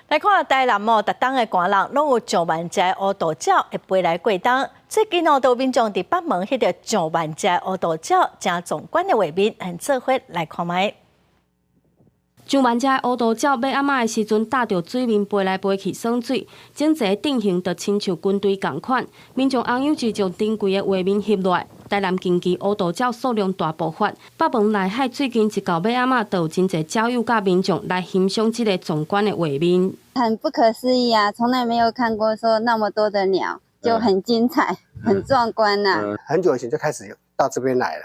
來看台南哦，逐冬的寒人攏有上萬隻烏鷺鳥會飛來過冬。最近哦，都有民眾佇北門翕著上萬隻烏鷺鳥，誠壯觀的畫面，咱做伙來看覓。上萬隻烏鷺鳥尾暗仔的時陣，搭著水面飛來飛去耍水，整齊陣形就親像軍隊仝款。民眾翁友就將珍貴的畫面翕落來。台南近期烏鷺鳥數量大爆發，北門內海最近一到尾暗仔，就有真濟鳥友佮民眾來欣賞這個壯觀的畫面。很不可思議啊！從來沒有看過說那麼多的鳥，就很精彩、很壯觀吶。很久以前就開始到這邊來了，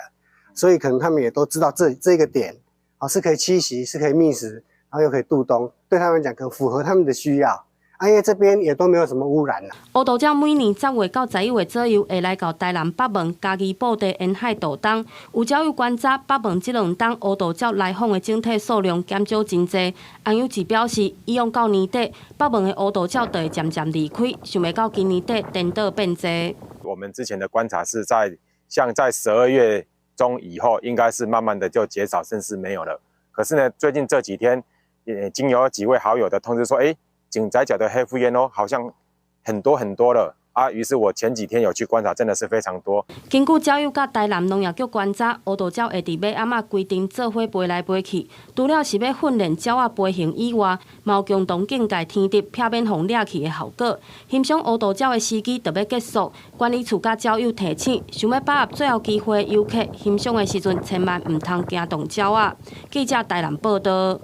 所以可能他們也都知道這個點啊是可以棲息、是可以覓食，然後又可以度冬，對他們講可能符合他們的需要。啊，因為這邊也都沒有什麼污染啦。烏鷺鳥每年10月到11月左右會來到台南北門嘉義埔地沿海度冬。有鳥友觀察北門這兩冬烏鷺鳥來訪的整體數量減少真濟。翁友志表示，以往到年底北門的烏鷺鳥就會漸漸離開，想袂到今年底顛倒變濟。我們之前的觀察是在像在12月中以後，應該是慢慢的就減少，甚至沒有了。可是呢，最近這幾天，也經由幾位好友的通知說，哎，井仔腳的黑腹鳶哦，好像很多很多了啊！於是我前幾天有去觀察，真的是非常多。根據鳥友佮台南農業局觀察，烏鷺鳥會佇尾暗仔規陣做伙飛來飛去，除了是欲訓練鳥仔飛行以外，嘛有共同警戒天敵，避免予掠去的效果。欣賞烏鷺鳥的時機就欲結束，管理處佮鳥友提醒，想欲把握最後機會遊客欣賞的時陣，千萬毋通驚動鳥仔。記者台南報道。